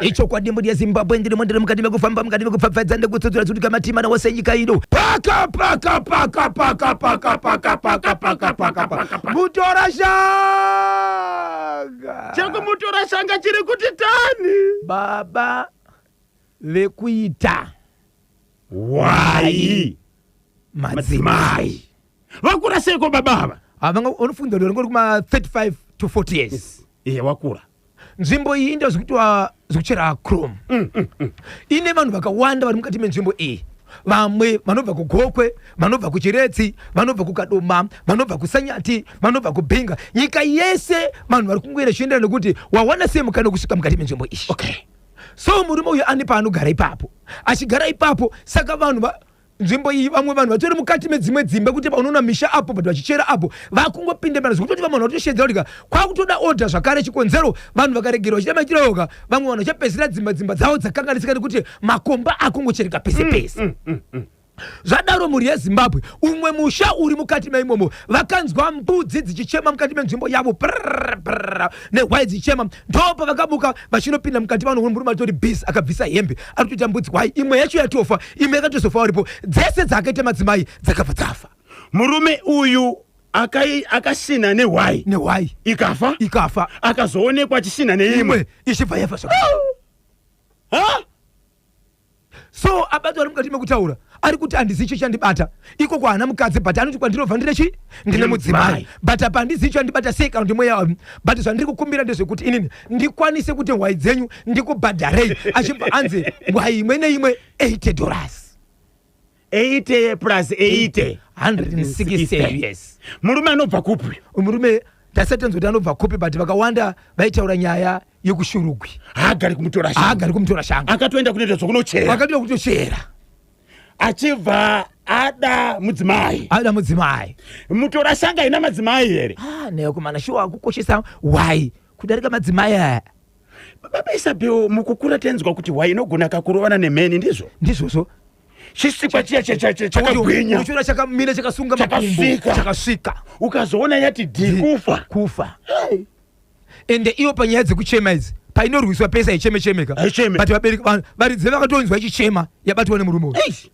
Ichokwadi mhuri yeZimbabwe, ndirimo ndiri mukati mekufamba, mukati mekupfapfaidza nekutsutsura tsutika matima nawose enyika ino. Paka paka paka paka paka paka paka paka paka paka mutora shanga. Chekumutora shanga chiri kuti tani. Baba vekuita Wai madzimai. Vakura seiko baba ava? Havanga unofunga kuti uri kuma 35 to 40 years. Iye wakura. Nzvimbo iyi ndo zvikuitwa zvekuchera chrome. Ine vanhu vakawanda vari mukati menzvimbo iyi. Vamwe vanobva kuGokwe, vanobva kuChiredzi, vanobva kuKadoma, vanobva kuSanyati, vanobva kuBinga. Nyika yese vanhu vari kungoenda zvichienderana nekuti wawana sei mukana wekusvika mukati menzvimbo iyi. Okay. So murume uyu ane paanogara ipapo, achigara ipapo, saka vanhu nzvimbo iyi vamwe vanhu vatori mukati medzimwe dzimba kuti vanoona misha apo but vachichera apo vakungopinda mana zvekutoti vamwe vanhu vatoshedzera kuti kwakutoda order zvakare chikonzero vanhu vakaregerwa vachiita maitiro oga vamwe vanhu vachapedzisira dzimba dzimba dzavo dzakanganisika nekuti makomba akungochereka pese pese. Zvadaro mhuri yeZimbabwe, umwe musha uri mukati meimomo vakanzwa mbudzi dzichichema mukati menzvimbo yavo prrrr prrrr nehwai dzichichema, ndopavakamuka vachinopinda mukati vanoona murume atori busy akabvisa hembe ari kutoita mbudzi hwai, imwe yacho yatofa, imwe yakatozofa varipo, dzese dzaakaita madzimai dzakabva dzafa. Murume uyu akashinha nehwai nehwai ikafa, ikafa, akazoonekwa achishinha neimwe imwe ichibva yafa zvakare. Ha? So abatwa ari mukati mekutaura ari kuti handizivi icho chandibata ikoko haana mukadzi but anoti kwandinobva ndine chi ndine mudzimai but apa handizivi chandibata sei kana kuti mweya but zvandiri kukumbira ndezvekuti inini ndikwanise kuti hwai dzenyu ndikubhadharei achibva anzi hwai imwe neimwe 80 dollars. 80 plus 80 160 years. Murume anobva kupi? Murume ndasati tanzwa kuti anobva kupi but vakawanda vaitaura nyaya yekuShurugwi. Haagari kumutora shanga. Haagari kumutora shanga. Akatoenda kunoita zvokunochera. Akatoenda kutochera. Achibva ada mudzimai. Ada mudzimai. Mutora shanga ina madzimai here? Ah, neyo kumana shuwa kukoshesa why kudarika madzimai aya. Baba Isabel, mukukura tainzwa kuti hwai inogona kakurovana nemheni, ndizvo? Ndizvozvo. Chisikwa chiya chakagwinya. Uchiona chakamira chakasunga makumbo. Chakasvika. Chakasvika. Ukazoona yati dhi kufa. Kufa. Ende iyo panyaya dzekuchema idzi painorwiswa pese haicheme chemeka. Haicheme. But vabereki varidzi vakatonzwa ichichema yabatwa nemurume uyu. Eish.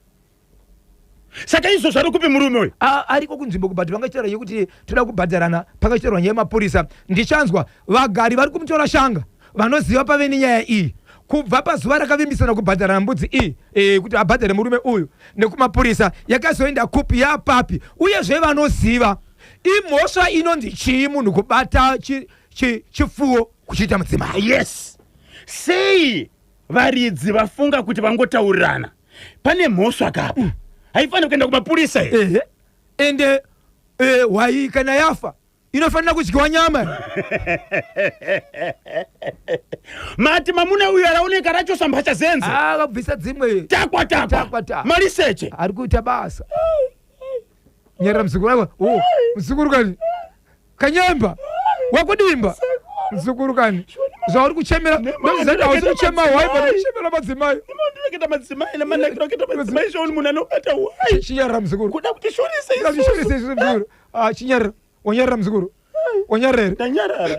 Saka izvozvo ari kupi murume uyu? Ariko kunzvimbo but vangachitaura yekuti toda kubhadharana pakachitaurwa nyaya yemapurisa. Ndichanzwa vagari vari kumutora shanga vanoziva pave nenyaya iyi kubva pazuva rakavimbisana kubhadharana mbudzi iyi kuti abhadhare murume uyu nekumapurisa yakazoenda kupi yapapi uyezve vanoziva imhosva inonzi chii munhu kubata chifuwo kuchiita mudzimai. Yes. Sei varidzi vafunga kuti vangotaurirana? Pane mhosva kapa. Haifaniri kuenda kumapurisa here? Ehe. Ende hwai kana yafa inofanira kudyiwa nyama. Mati mamuna uyu araoneka rachosa mbacha zenze. Akabvisa dzimwe. Takwa takwa. Takwa takwa. Mariseche. Ari kuita basa. Nyarara muzukuru wako. Oh, muzukuru kani. Kanyemba. Wakudimba. Muzukuru kani. Zvauri kuchemera. Ndozati hausi kuchema hwai but kuchemera madzimai. Ndimaketa madzimai namanakira madzimai zvauri munhu anobata hwai. Chinyarara muzukuru. Kuda kuti shorese isusu. Kuda kuti shorese isusu muzukuru. Ah, chinyarara. Wanyarara muzukuru. Wanyarara here? Ndanyarara.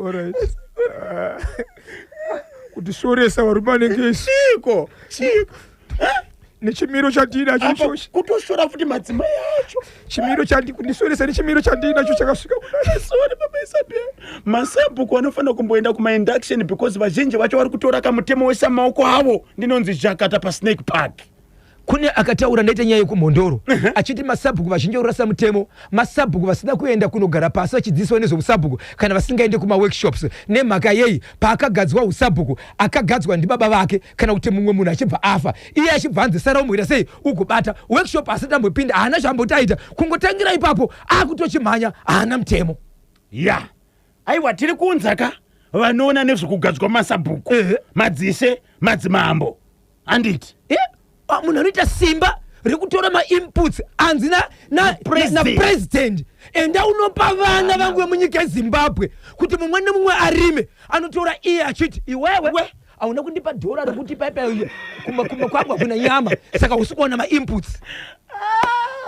Alright. Kuti shoresa varume vanenge isu. Chiko? Chiko? Nechimiro chandinacho Apa ichochi. Kutoshora futi madzimai acho. Chimiro chandi kundishoresa nechimiro chandinacho chakasvika kudai. Sorry baba Isabel. Masabhuku anofanira kumboenda kuma induction because vazhinji vacho vari kutora kamutemo wese mumaoko avo. Ndinonzi Jakata pa Snake Park. Kune akataura ndaita nyaya yekuMhondoro achiti masabhuku vazhinji vakurasa mutemo, masabhuku vasina kuenda kunogara pasi vachidzidziswa nezveusabhuku kana vasingaende kumaworkshops. Nemhaka yei? Paakagadzwa usabhuku akagadzwa ndibaba vake kana kuti mumwe munhu achibva afa iye achibva anzi sara umboita sei ugobata workshop asati ambopinda haana zvaamboti aita kungotangira ipapo akutochimhanya haana mutemo. Ya aiwa tiri kuunza ka vanoona nezvekugadzwa masabhuku, madzishe, madzimambo. Handiti? Munhu anoita simba rekutora mainputs anzi napresident enda unopa vana vangu vemunyika yeZimbabwe kuti mumwe nemumwe arime, anotora iye achiti iwewe hauna kundipa dhora rekuti paipa kumba kwangu hakuna nyama saka usi kuwana mainputs.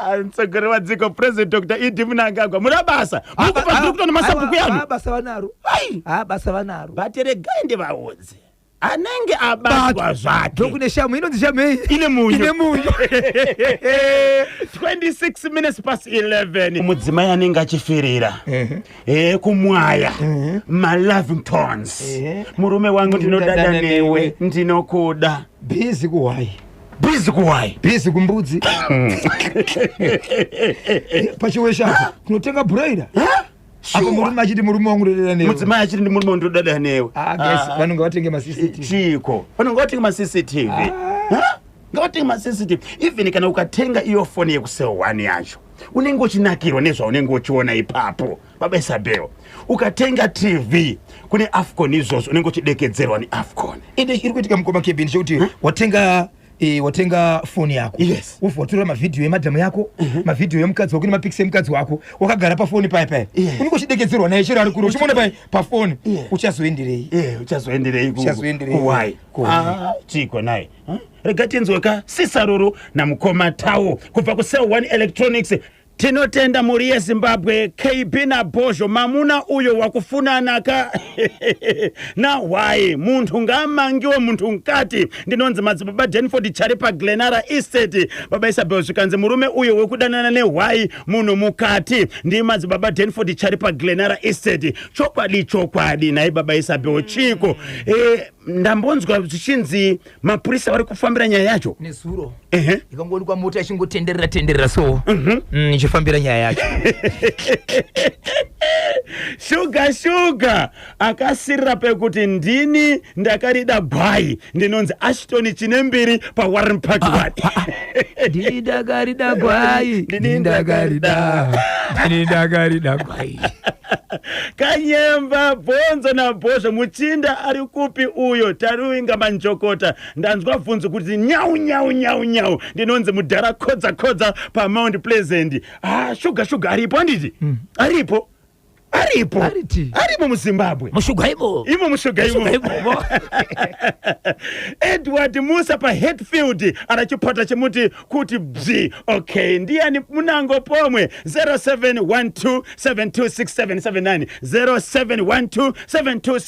Ah, mutsogori wadziko President Dr ED Mnangagwa, muna basa, muri kubva zviri kuita nemasabhuku yanu. Basa vanaro. Ai. Ha, basa vanaro. But regai ndivaudze, anenge abatwa zvake. Ndokune shamu inonzi shamu ei. Ine munyu. Ine munyu. 26 minutes past 11. Mudzimai anenge achifirira kumwaya malovingtons. Murume wangu, ndinodada Ndinodada newe. Newe. Ndinokuda. Busy kuhwai. Busy kuhwai. Busy kumbudzi. Pachiweshapo kunotenga broiler apo, murume achiti, "Murume wangu, ndodada newe." Mudzimai achiti, "Ndi murume, ndinodada newe." Ah, guys, Ah. vanhu ngavatenge maCCTV. Chiko, vanhu ngavatenge maCCTV. Ha? Ngavatenge maCCTV. Even kana ukatenga iyo foni yekuCell 1 yacho, unenge uchinakirwa nezvaunenge uchiona ipapo. Baba Isabel, ukatenga TV, kune AFCON izvozvo, unenge uchidekedzerwa neAFCON. Ende iri kuitika, mukoma Kebin, chekuti watenga foni yako, wobva watora mavhidhiyo emadhamu yako, mavhidhiyo emukadzi wako nemapikisi emukadzi wako, wakagara pafoni paya paya, unenge uchidekedzerwa naye chero ari kure, uchimuona pai pafoni. Uchazoenderei? Uchazoenderei? Uchazoenderei? Kuwai. Kuwai. Ah, chiko naye? Huh? Rega tinzwe ka sisaruru namukoma Tau kubva kuCell 1 Electronics. Tinotenda mhuri yeZimbabwe. KB naBhozho, mamuna uyo wakufunanaka nahwai, munthu ngaamangiwe munthu mukati. Ndinonzi Madzibaba Denford Chari paGlenara Estate. Baba Isabel, zvikanzi murume uyo wekudanana nehwai, munhu mukati. Ndi Madzibaba Denford Chari paGlenara Estate. Chokwadi, chokwadi. Nhai Baba Isabel, chiko? Ndambonzwa zvichinzi mapurisa vari kufambira nyaya yacho. Nezuro ikangoonekwa mota ichingotenderera tenderera so, ichifambira nyaya yacho. Shuga shuga akasirira pekuti ndini ndakarida gwai. Ndinonzi Ashton Chine Mbiri paWarren Park 1. Ndini ndakarida gwai. Ndini. Ndini ndakarida, ndini ndakarida gwai. Kanyemba, Bhonzo naBhozho, muchinda ari kupi uyo? Taruinga Manjokota, ndanzwa bvunzo kuti nyau nyau nyau nyau. Ndinonzi Mudhara Kodza Kodza paMount Pleasant. Ah, Shuga Shuga aripo, handiti? Aripo, aripo. Ariti. Arimo muZimbabwe. Mushuga imo. Imo mushuga imo. Mushuga imomo. Edward Musa paHatfield, arachipata chemuti kuti bzi. Okay, ndiani munango pomwe? 0712 726779, 0712 726.